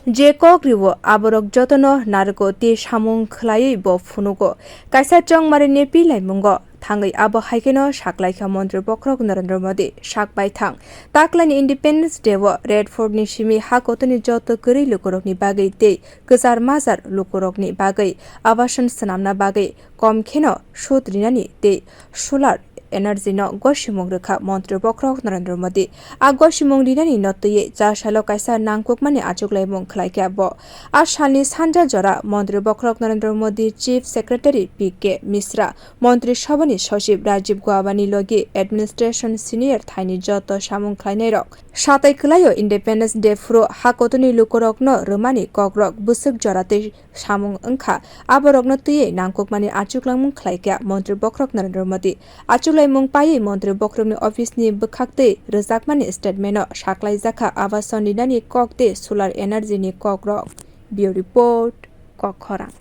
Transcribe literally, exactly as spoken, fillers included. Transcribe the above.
Je kok rio aborok jotono narwgo tei samung khwlaiwi bo phunugo. Kaisa chongmari nepi laimungo thangwi abo hai kheno saklaikha Montri Bokhorok Narendra Modi sak baithang. Taklani Independence Day o Red Fort ni simi ha kotorni joto kwrwi lukurokni bagwi tei kwchar majar lukurokni bagwi abasan swnamna bagwi kom kheno sut rinani tei solar energy no gosimung rwkha Montri Bokhorok Narendra Modi. A gosimung rinani no twiwi chasalo kaisa nangkukmani achuklaimung khwlaikha bo. A salni sanja jora Montri Bokhorok Narendra Modi, Chief Secretary P K Misra, Montri Sabhani Sachib Rajiv Gauba ni logi administration senior thaini joto samung khlainairok. Satai kwlaio Independence Day phuru ha kotorni lukurokno rwmani kokrok bwswk jora tei samung wngkha, aborokno twiwi nangkukmani achuklangmung khlaikha Montri Bokhorok Narendra Modi. Achuklaimung paiwi Montri Bokhorokni office ni bwkhaktwi rwjakmani statement o saklaijakha abasan rinani kok tei solar energy ni kokrok. Bureau Report, Kokkhorang.